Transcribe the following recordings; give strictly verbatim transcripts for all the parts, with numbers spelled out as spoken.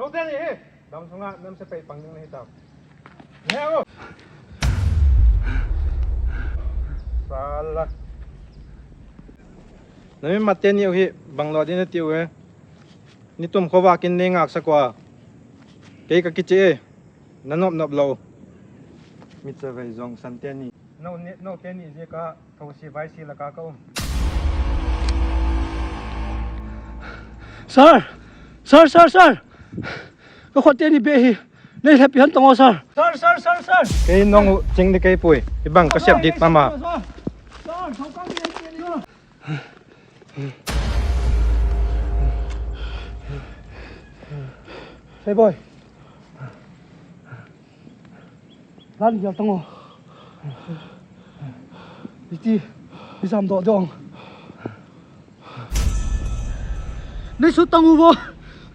Teni hi, dam sunga nam sepai pang ding nahi tau. Neo. Sala. Nami mat teni hi, bang lo din tiu e. Ni tum khova kin nei ngak sakwa. Kei ka kiche e. Na nop nop lo. Mi chavei jong san teni. No, ni, no teni je ka. Thou si vai si la ka ka um. Sir! Sir, sir, sir! Ka khut teni be hi. Nei lhep pi han tong o, sir. Sir, sir, sir, sir! Kei nong u ching ni kei pui. Ibang ka siap dit mama. Sir, sir, sir! Hey boy. Lan gel tango. Iti, isam do dong. Nei su tangu bo.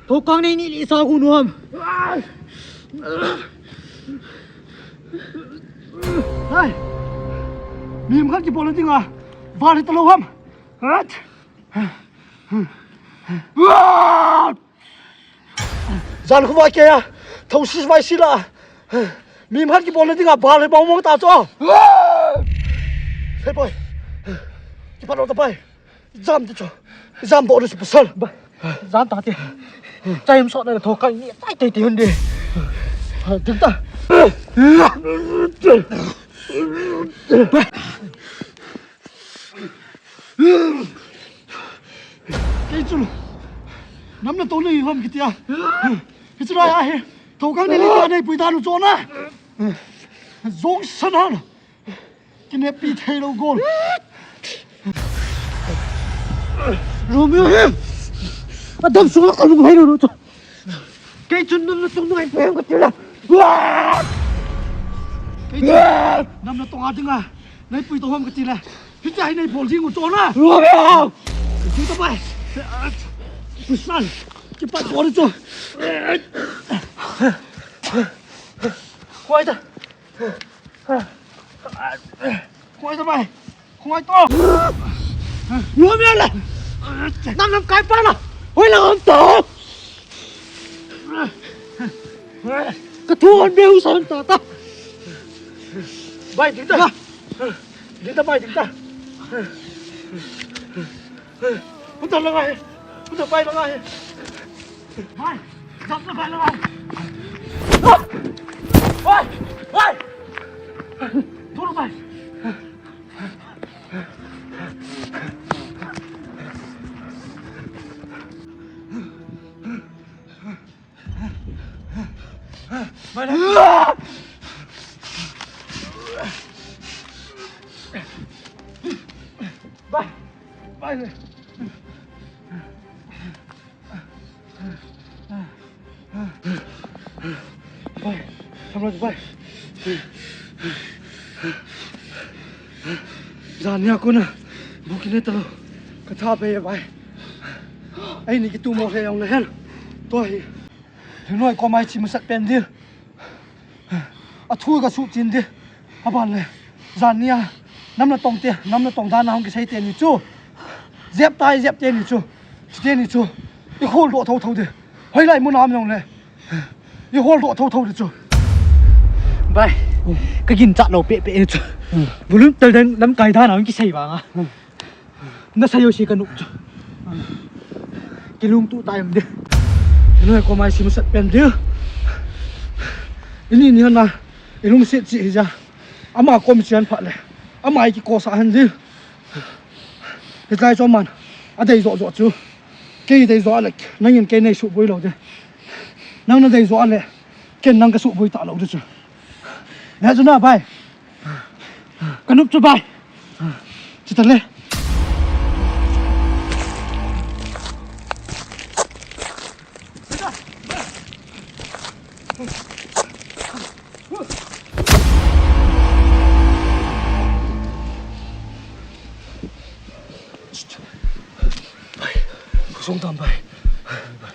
Thokang nei ni li sa gu nu ham. Hai. Mi khat kibol ding a. Val hi talo ham. Hat. Jan khu vai ke ya. Thou si vai si la. Mi khat kibol ding a val hi bang mong ta cho. Hey boy. Kipat lo ta pai. Jam ti cho. Jam bo lo si pasal. Jan ta ti. Chai im sot na thokang ni tai tai ti hun di. Ding ta. Kei chu. Nam na to nei ham kitia. Hichu lai a he. Thokang ni li ta nei pui ta nu cho na. Jong san han. Kinepi thei lo gol. Romeo. Adam sunga ka lung hai lo chu. Kei chun nam na tong ngai pui ham ka ti la. Kei chun nam na tong a ding a. Nei pui to ham ka ti la. Hitia hi nei bol ding u cho na. Romeo. Chu ta pai. Pusan. Kipat bol cho. Khoi ta. Khoi ta pai. Khoi to. Romeo la. Nam nam kai pa la. Hoi la om to. Ka thu on be u san ta ta. Bai, ding ta. Ding ta bai, ding ta. Hun ta la ngai. Hun ta bai la ngai. Bai. Jump la bai la ngai. Bai. Bai. Thu la bai. Bai. Bai. Bai. Bai. Bai. Jan nia kona. Bu kine talo. Ka tha pe bai. Eini kitu mo le jong le hen. Tua hi. Lhunoi koma i chi masat pen ding. A thu ka suh chin ding. A ban le. Jan nia. Nam na tong te, nam na tong dan a hung kisei teni chu. Jep tai, jep teni chu. Chi teni chu. I khol doh tho tho ding. Hoilai mun a um jong le. I hol doh tho tho ding chu. Bai. Ka ginchat lou peh peh chu. Volume tel den lamkai dan a hung kisei vang a. Na sa yo si ka nup chu. Kilungtup ta em de. Noi ko mai si masat pen de. Ini ni hana. Ilungset chi hi ja. Ama kom chian phat le. Ama i kikosah hen de. Hitlai chu man. A dei jo jo chu. Kei dei jo le. Nangin kei nei suboi lou de. Nang na dei jo le. Ken nang ka suboi ta lou de chu. Na chu na bai. Ka nup chu bai. Chita le. Bai. Kusong tam bai. Bai.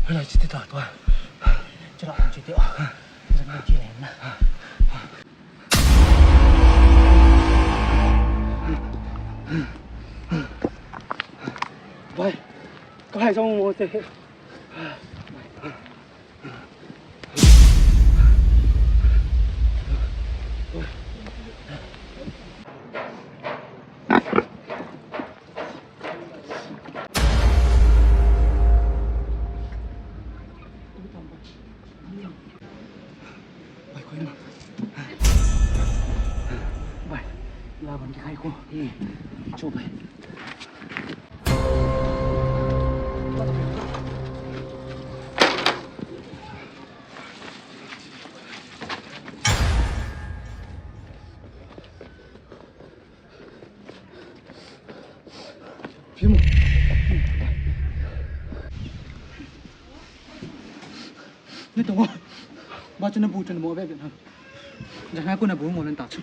Hala chiti ta to. Chila chiti. Chila chiti na. Bai. Ka hai jong mo te. Phimo. Ni tong o. Ba chu na bu chu na mo be be na. Jang ha ko na bu mo len ta chu.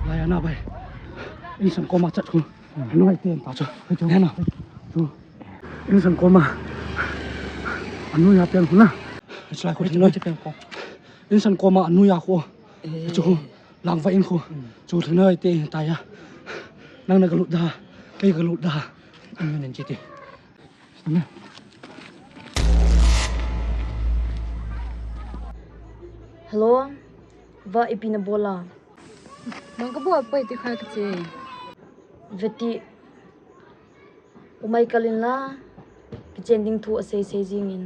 Lai ana bai. Insan koma chat khu. Anu ai ten ta chu. Hai chu na. Chu. Insan koma. Anu ya pen khu na. Chulai khu thei noi. Insan koma anu ya khu. Chu. Lang va in khu. Chu thei noi te ta ya. Nang na ka lut da. Kei ka lut da. Anu nen chi te. Hello, va ipi na bol a? Nang ka bol poi ti kha ka che. Veti, u Michael in la, kichen ding thu asei sei jing in,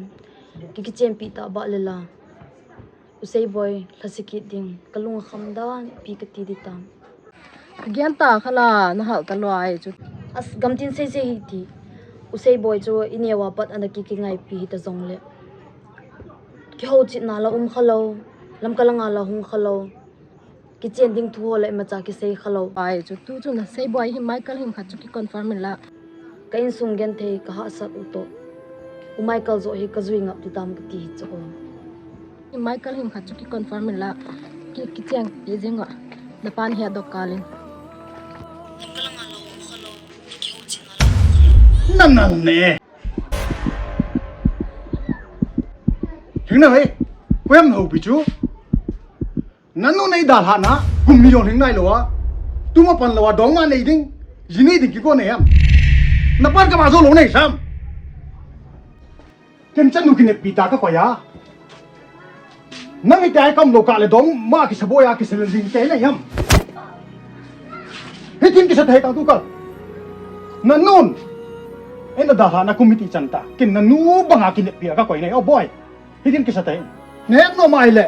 ki kichen pi ta ba le la. U Seiboi, lhase kit ding, ka lung a kham dan, pi ka ti di tam. Ka gen ta kha la, na hal ta lua ai chu. As, gamtin sei sei hi ti. U Seiboi chu i neo a pat ana ki ki ngai pi hi ta jong le. Ki ho chit na la um kha lo, lam ka lang a la hung kha lo. Kichen ding thu ho le ma cha ki sei kha lo. Ai chu tu chu na Seiboi hi Michael him khat chu ki confirm in la. Ka insung genthei ka hahsat u toh. U Michael joh hi ka jui ngap ti tam ka ti hi chu. Hi Michael him khat chu ki confirm in la. Ki, kicheng ti jing a. Na pan he dok kalin. Nan nan ne. Hing na hei. Koi am na hu pi chu. Nanu nei dalhah na, kum ni jong hing nai lou a. Tuma pan lou a, dong ma nei ding. Ji nei ding kiko nei ham. Na pan kama jou lou nei sam. Ken chanu kineppi ta ka koi a. Nang iti ai kam lou ka le dong ma kisa boi a kisa le ding kei nei ham. Hitin kisa thei ta tu ka. Nanun. Ena dalhah na kum hiti chan ta. Ken nanu banga kineppi a ka koi nei. Oh boy. Hitin kisa tai. Nehep nom ai le.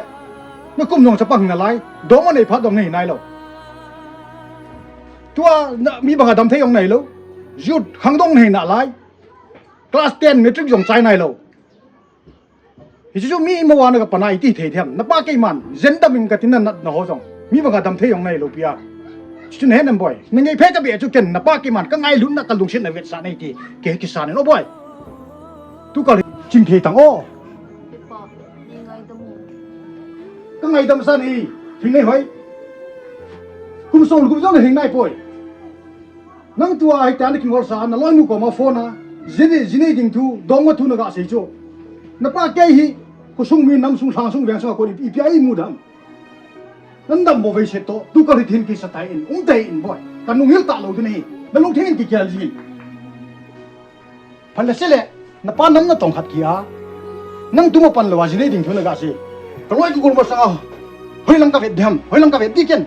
Na kum nung chapang na lai. Dong ma nei phat dong nei nai lou. Tua na mi banga dam thei jong nei lou. Youth khang dong nei na lai. Class ten matric jong chai nai lou. Hichu mi mo wa na ka panai ti thei thiam. Na pa kei man. Jen dam in ka tin na nat na ho jong. Mi banga dam thei jong nei lou pia. Chu ne nam boy. Na ngei phe ka be chu ken na pa kei man. Ka ngailut na ka lungset na vetsah nei ti. Ke kisa nei no boy. Tu ka le ching thei tang o. Ka ngaidam sa nei, hing nei hoi. Kum som kum jong hing nai poi. Nang tua hi tan kingol sa na loi nu koma phone a. Ji nei, ji nei ding thu, dong ma thu na ga sei chu. Na pa kei hi, khosung mi nam sung lhang sung veng sung a kon ipi a i mu dam. Nan dam bo vei se to, tu ka ri thin kisa tai in, um tai in boy. Ka nung hil ta lou tu nei, na lung thin in ki kial jin. Phat le se le, na pa nam na tong khat kia. Nang tuma pan lou a ji nei ding thu na ga sei. Ka loi ku kul ma sa. Hoi lang ka vet diham, hoi lang ka vet di ken.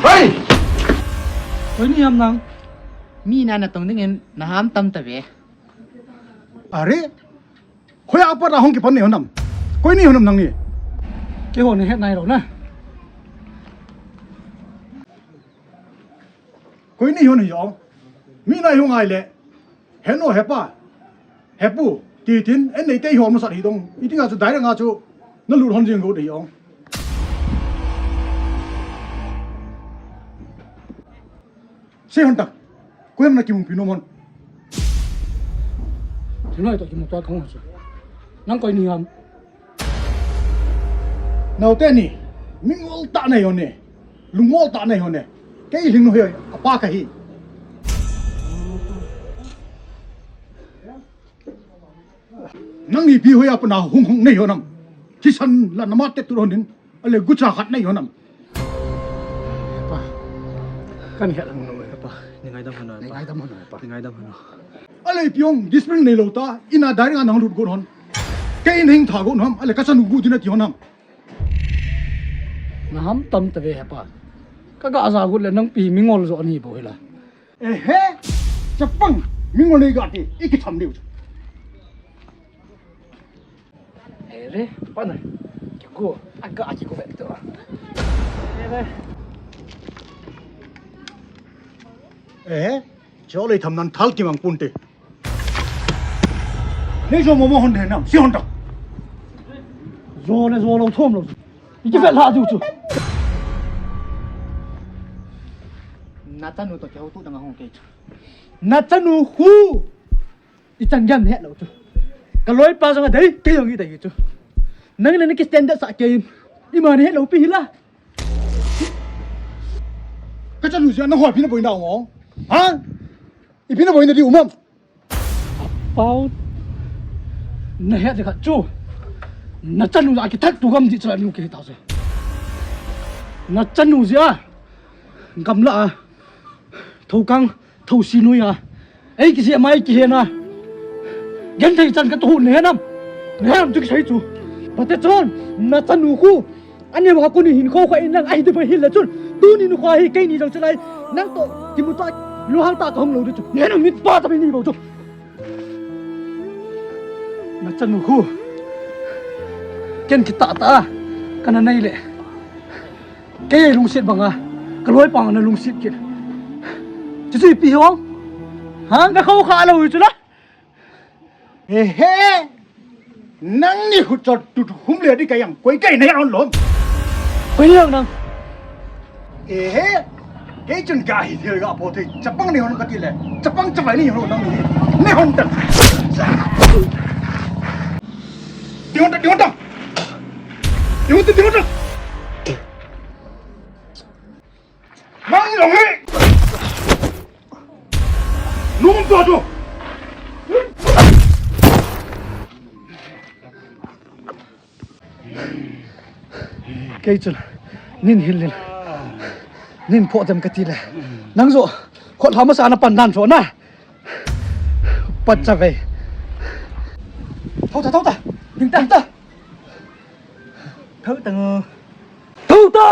Hoi! Koi ni ham nang? Mi na na tong ding in na ham tam ta ve. Are? Hoi a pat a hung kipan nei ho nam. Koi ni ho nam nang ni. Kei ho ni het nai lou na. Koi ni ho ni jong. Mi nai ho ngai le. He no he pa. He pu. Ti tin en nei tei ho ma sat hi dong. I ti nga chu dai nga chu. Na lut hon jing go dei jong. Sei hon ta. Koi ham na kimu pi nom hon. Thinoi to kimu to kong chu. Nang koi ni ham. Naote ni, mingol tah nahi hon e. Lungmol tah nahi hon e. Kei lhing nu hi, apa kahi. Nangni pi hoiya pat na hung hung nahi hon ham. Thisan la nama te tu hon in. Ale gucha khat nahi hon ham. Pa. Kan het lang nu pa. Ni ngaidam hon pa. Ni ngaidam hon pa. Ni ngaidam hon. Ale pi hon discipline neilou ta. Ina direct a nang lut gon hon. Kei in hing tha gon ham. Ale ka chanu gu ding nati hon ham. Na hamtam tave hepa. Ka ga ja got le nang pi mingol jo ni bou hila. Ehe, chapang, mingol nei ga ti, i kitham diu chu. Ere, pa na, kigo, a ga kigo ve to. Ere. Ehe, chole tham nan thal kimang pun te. Nei jo momo hon de nam, si hon ta. Jo le jo lou thom lou. I kivel ha diu chu. Na chanu to keu tu dang hong kei chu. Na chanu khu. I chan gam het lou chu. Ka loipa jong a dei, kei jong i dei chu. Nang na ki standard sa kei. I ma ni het lou pi hila. Ka chanu jia na hoi pi na boi na ngong. Ha? I pi na boi na di umam. Pau, na het khat chu. Na chanu a kithat tu gam di chula nu ki ta se. Na chanu jia. Gamla a. Thokang, thosi nui a. Ei kisi mai ki hena. Genthei chan ka tu ne nam. Ne nam tu ki sai chu. Pate chon, na chanu khu. Ani ma kuni hin kho kho in nang ai de bai hil la chun. Tuni nu kho hi keini jong chalai. Nang to kimu ta lu hang ta ka hung lou de chu. Ngen mit pa ta bai ni bou chu. Na chanu khu. Ken ki ta ta. Kana nei le. Kei lungset banga. Ka loipa na lungset kit. Chu chu ipi hong. Ha? Na kho kha lou chu la. Ehe. Nang ni hu chot tu tu hum le di ka yang koi kai na yang lom. Koi yang nang. Ehe. Kei chun ga hi thil ga po thei. Chapang ni hon ka ti le. Chapang chavai ni hon nang ni. Ni hon ta. Di hon ta, di hon ta. Di hon ta, di hon ta. Mang ni long ni. Nung to tu. Kei chun nin hil lil. Nin pho dem ka ti le. Nang jo. Khot lha masa na pan dan cho na. Pat cha ve. Thou ta, thou ta. Ding ta, ding ta. Thou ta ngo. Thou ta.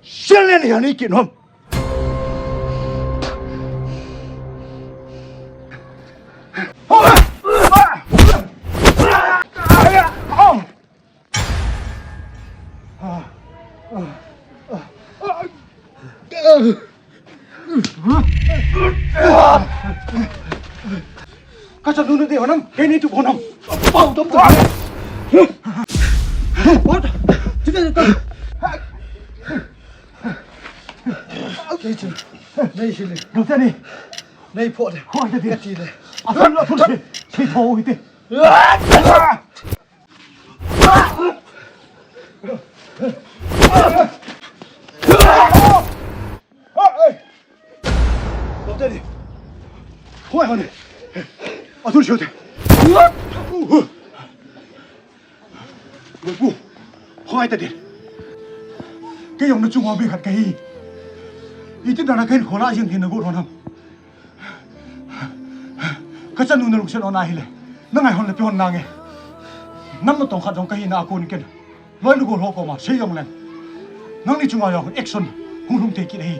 Selen yani kinom. Ka chanu nu de honam, kei ni tu honam. Pau dom tu. What? Chite ta. Okay, chun. Nei sili. Lu tani. Nei pho de. Hoi de. Ka ti de. A sun lo thun si. Si tho hi te. Hoi, hoi. A thun siu te. Hoi, pu. Hoi, ta de. Kei jong nachunga mi khat kahi. Iti nana kahin khola jing hin nagot hon ham. Kachanu nalungset hon ahile, nangai hon le pe hon nange. Nam natong khat jong kahi na akon ken. Loi lugol ho koma sei jongleng, nangni chunga jong action hung lhung thei kit ahi.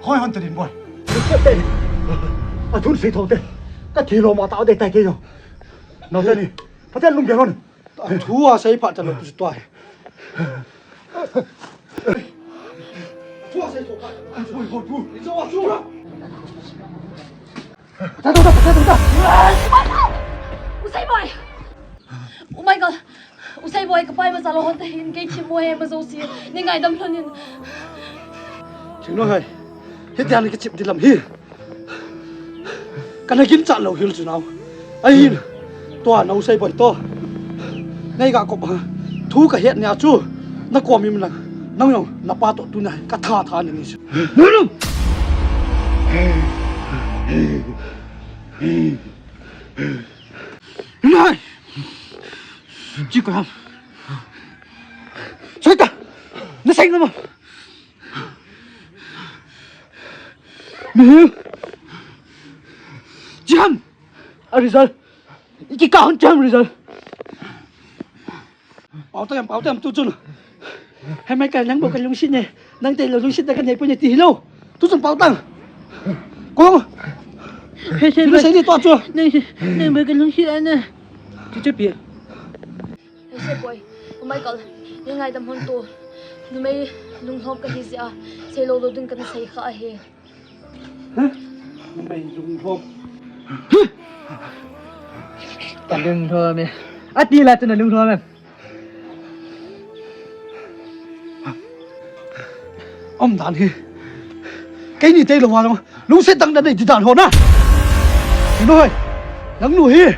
Hoi hon tadin boi. Athun sei thou te. Kathi lou ma tao de tai kei jong. Nau teni. Pathen lunggel hon. Athu a sei phat chan lou tu tua. Thu a sei thou phat. Boi ho tu. Ni jo a chu. Ta, ta, ta, ta, ta, ta. Usai boi. Oh my God. Usai boi, kapai macha lou hon tahin, kei thim mo he ma jouse. Nei ngaidam lhon in. Thingnoi hai. Hitian kichep di lam hi. Kana ginchat lou hel chu nau. Ahin. Tua na Usai boi to. Nei ga kop ha. Thu kahet nia chu. Nakom im lang. Nang jong napa to tunia katha tha ni ni chu. Nunum. Nai! Chi ko ham. Sai ta! Na sai ngam. Mihil! Chi ham! A result! Iki ka hon chi ham result! Pau tam, pau tam tu chun. Hai mai ka nang bou ka lungset ne. Nang te lou lungset da ka nei poi ne ti hilou. Tu chun pau tam. Ko. He se. Ni sei ni to chu. Nang se, nang bou ka lungset a na. Chu chu pi. He se boi. Oh my God. Nei ngaidam hon to. Numei lunglhom kahi jeh a. Sei lou lou ding kana sei kha ahi. Ka lunglhom e. Ati la chu na lunglhom em. Umdan hi. Keini tei lou a lungset dang na nei di dan ho na. Noi. Nangnu hi.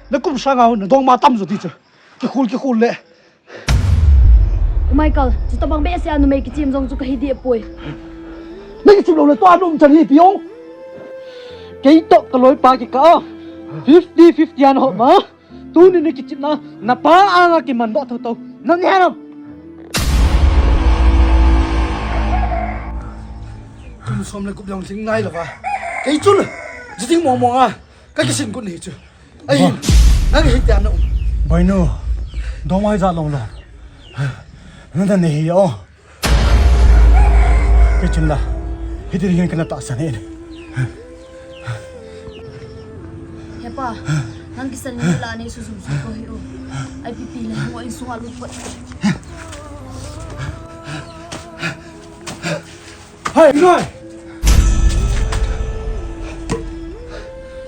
Na kum sanga na dong ma tam jo ti chu. Kikhul kikhul le. Michael, chutabang behseh a numei kichem jong chu kahi deh poi. Na kichem lou le tua nom chan hi pi ong. Kei toh ka loipa kikah a fifty fifty ana hop ma. Tuni na kichepna, na pa anga kimandoh thotho. Na ne ham? Kum som le gup jong lhing nai lou va. Kei chun, ji ding mong mong a. Ka kisin gun hi chu. Ahin, nang hi tia na um. Boinu, dong mai ja long long. Na da ne hi o. Kei chun la, hiti hin kana tahsan e. He pa, nang kisan ni la nei su sum su ko hi o. I P P le ngo insung a lut phot. Hai, noi.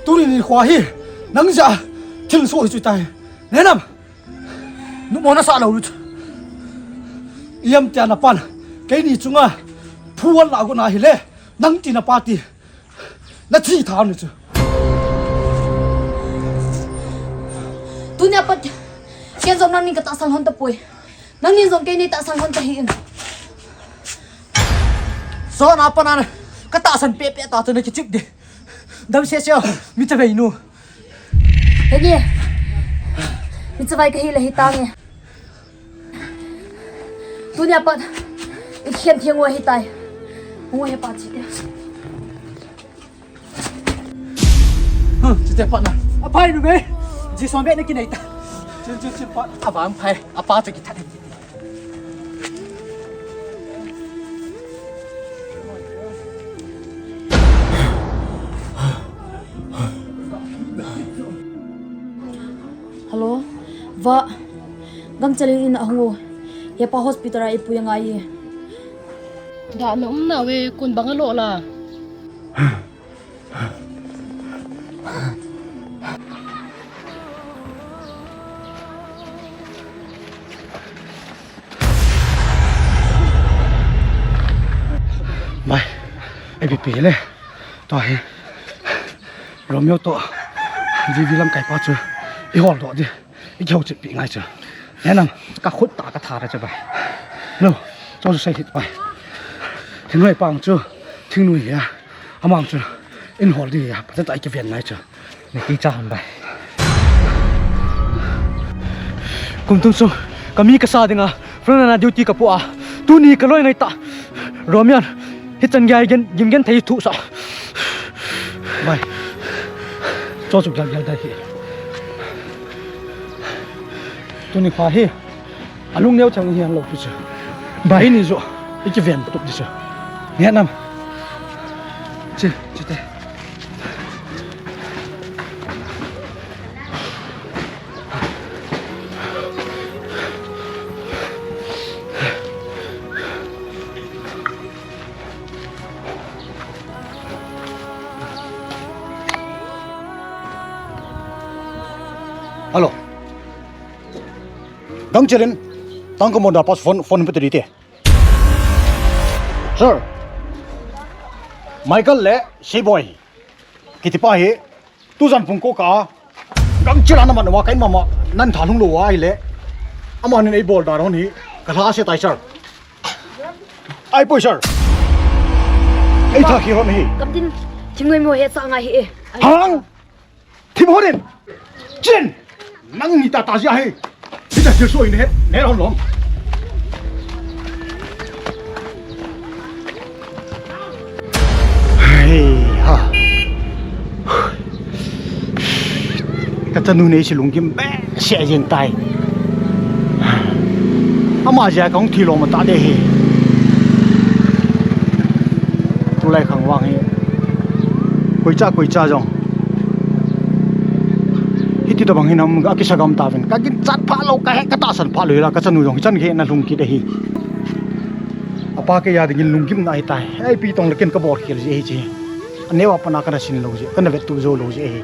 Tuni nikho hi, nang ja, thil soh hi chu tai. Ne nam. Numo na sa lou lut. Iam tia na pan. Keini chunga. Phuan la gu na hi le. Nang ti na pa ti. Na thi tha ni chu. Tunia pat. Ken jong nangni ka tahsan lhon tapoi. Nangni jong keini tahsan lhon ta hi in. So na pa na. Ka tahsan pe pe ta chu na kichep di. Dam se se. Mi chavei nu. Henge. Mi chavai kahi le hi tange. Tunia pat. I khen thiang wa hi tai. Ngo he pa chi te. Huh, chi te pat na. A phai nu be. Ji som be na kinei ta. Chin chin chin pat. A bang phai. A pa chu kithat. Hello, va, gangchel in ahung o. Hepa hospital a ipui angai e. Dah na um na ve, kun bang alo la. Bai, A P P le. Tua hi. Romeo to. V V lamkai pa chu. I hol doh di. I kihou chip pi ngai chu. Enam, ka khut ta ka tha ra chu bai. Lo, cho chu sei hit bai. Thingnoi pang chu. Thingnoi hi a. Amang chu. In hol di a. Pathen ta i kiven ngai chu. Ni ti cha ham bai. Kum tum sung. Ka mi ka sa dinga. Front line a duty ka pu a. Tuni ka loi ngai ta. Romian, hichan gei gen, gim gen thei thu sa. Bai. Cho chu gel gel dai hi. Tuni kha hi. Alung neo chang hi an lo pi chu. Bai. Ini jo. Iki ven tup di chu. Nge nam. Chi, chi te. Hello. Gangchel in, tang commander pa phone, phone pe te di te. Sir. Michael le Seiboy kiti pa hi, tujan pung ko ka, gangchel a na man wa kai mama, nan tha lhung lou a ahile. Amanin ei bol dan hon hi, ka lha se tai, sir. Ai poi, sir. Ei tha khi hon hi. Kam tin, thim noi mo he sa ngai hi e. Hang! Thim hon in. Chin! Nang ni ta ta jia hi. Hita thil so in he, ne hon lom. Hei ha. Ka chanu nei si lunggim behseh jeng tai. Ama jia ka hung thi lom ta de hi. Tulai khang vang hi. Koicha, koicha jong. Hiti tabang hi nam ka kisa gam ta ven. Ka ginchat pha lou, ka he, ka tahsan pha lou hi la, ka chanu jong hichan gei na lhung kit ahi. Apa kei a dingin lunggimna ahi tai. Ei, pi tong le ken ka bol khel ji ahi chi. Aneo a pat na kana sin lou ji, kana vettup jou lou ji ahi.